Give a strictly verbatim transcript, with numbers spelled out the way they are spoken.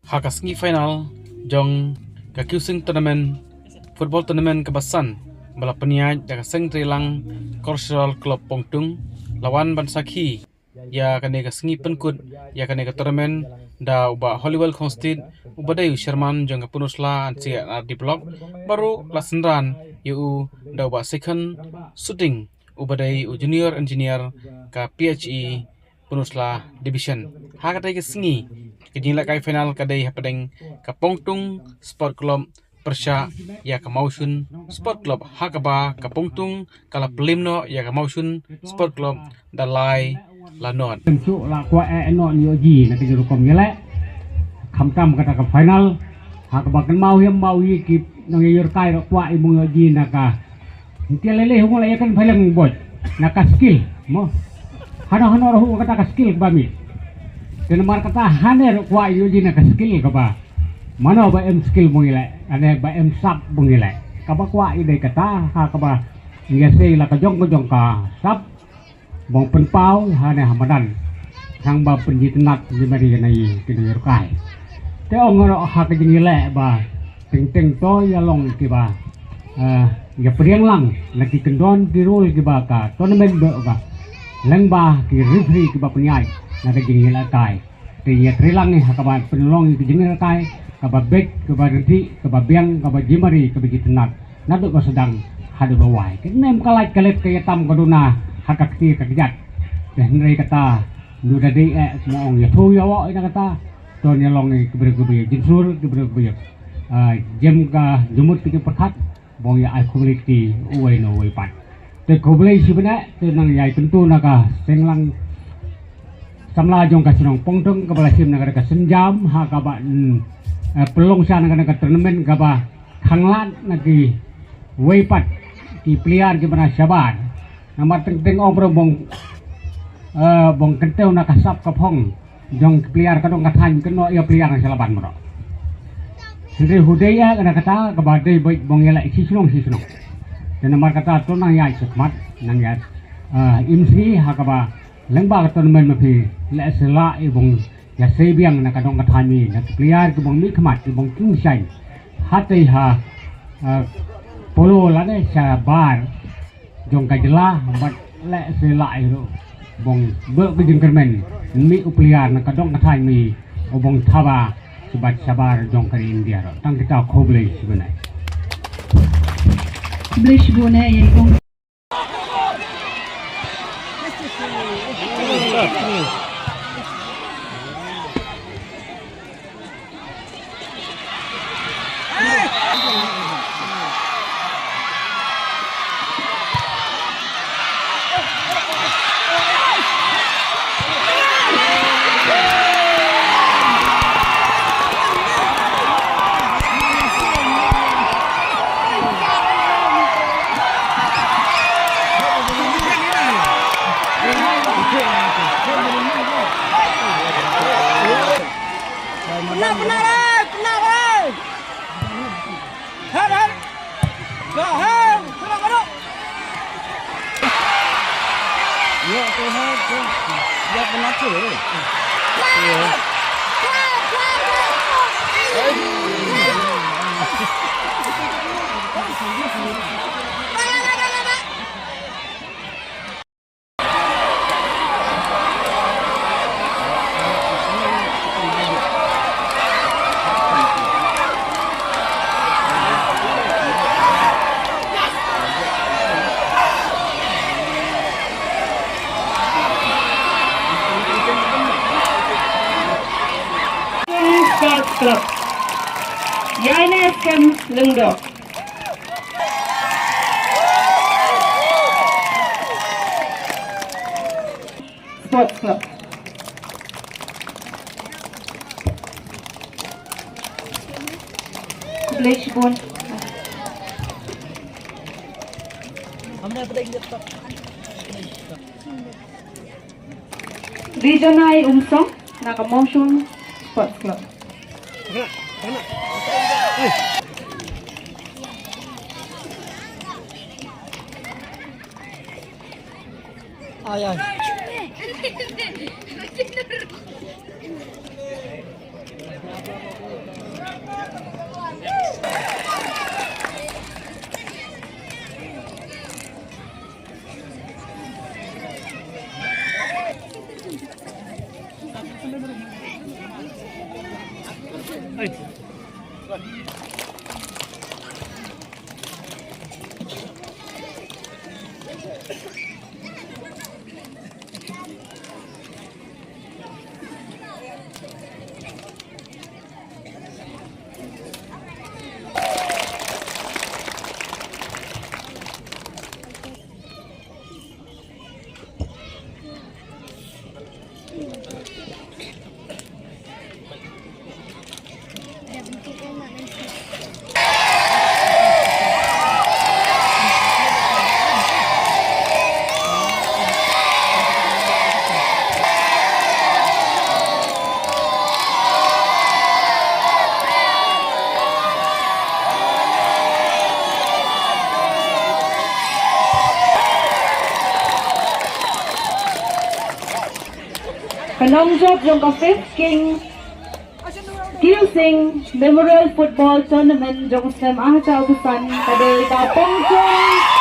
Ha ka sngi final jong ka Kiew Sing Tournament, football tournament kaba san, ba la pynïaid da ka Seng Treilang Cultural Club Pongtung, la wan ban sakhi ïa kane ka sngi pynkut ïa kane ka tournament da u Bah Holywell Khongstit, uba dei u chairman jong ka Pynursla and C and R D Block, bad ruh la synran ïa u da u Bah Sekhan Suting, uba dei u junior engineer ka P H E Pynursla Division. Ha katei ka sngi, ka jingïalehkai final ka dei hapdeng ka Pongtung Sport Club pyrshah ïa ka Mawshun Sport Club, ha kaba ka Pongtung ka la pynlip noh ïa ka Mawshun Sport Club da lai la nod. Pynsuh la kwah eh noh ïoh ji na ka jingrukom ïaleh. Khamtam kata ka final, ha kaba kynmaw hiam ba u yi ki nongïayrkai ruh kwah i mong ïoh ji na ka Ntia lele hung la ïakan phalang bot na ka skill mo. Hano hano ruh kata ka skill kaba mih. Te namar kata hane ruh kwah ïoh ji na ka skill kaba. Mano ba em skill bong ileh, ane ba em sap bong ileh. Kaba kwah i dei kata ha kaba ïa sei la ka jong ka jong ka sap bong pynpaw hane ha madan. Khang ba pynjitnat jemari na i ki nongïayrkai. Te ong ruh ha ka jingïaleh ba teng teng to ïa long kiba eh, ïa pdiang lang na ki kyndon ki rule kiba ka tournament ba ka lyngba ki referee kiba pynïaid na ka jingïalehkai. Te ïa treilang i ha kaba pynlong i ka jingïalehkai kaba beit, kaba rynti, kaba biang, kaba jemari, kaba jitnat. Naduh ba sdang haduh ba wai. Kane em ka lait ka let ka ïatam ka duna ha ka kti ka kjat. Te hynrei kata ndu da dei eh mo ong ïathuh ïa wok ïa kata. To ïa long i kaba kaba jinsur, kaba kaba jem ka jumut ka jingpyrkhat. Bong ïa ai khublei kti uwei na uwei pat. Te khublei shibneh te nang ïai kyntu na ka seng lang samla jong ka shnong Pongtung kaba la shim na ka synjam ha kaba pynlong sha na ka tournament kaba khanglad na kiwei pat ki player kiba na shabar. Namar teng teng ong bro bong bong kyntu na ka sap ka phong. Jong ki player ka dong ka thaiñ kynnoh ïa player na sha laban mano. Hynrei hudei ïa kata kaba dei beit bong ïaleh shi shnong shi shnong. Te namar kata to nang ïa shi khmat nang ïa im shi ha kaba lyngba ka tournament ma phi leh sila i bong ïa sei biang na ka dong ka thaiñ mi na ki player ki bong mih khmat ki bong king shaiñ. Hatei ha polo lane shabar jong ka jylla bad leh sila i ruh bong beh ka jingkyrmen mih u player na ka dong ka thaiñ mi u bong thaba sha bad shabar jong ka India ruh. Tang kita khublei shibneh. Khublei shibneh ïa i kong. Penat, penat, eh, penat, eh. Har, har. Dah, har. Penat, penat. Ya, Tuhan, Tuhan. Ya, penat tu, eh. Ya. Sports Club. Yaines Kem Lyngdoh. Sports Club. Khublei shibun. Rijanai Umsong na ka Mawshun Sports Club. Ai, ai. Ka nongjop jong ka Fifth King Kiu Sing Memorial Football Tournament jong u snem ar hajar arphew san ka dei ka Pongchong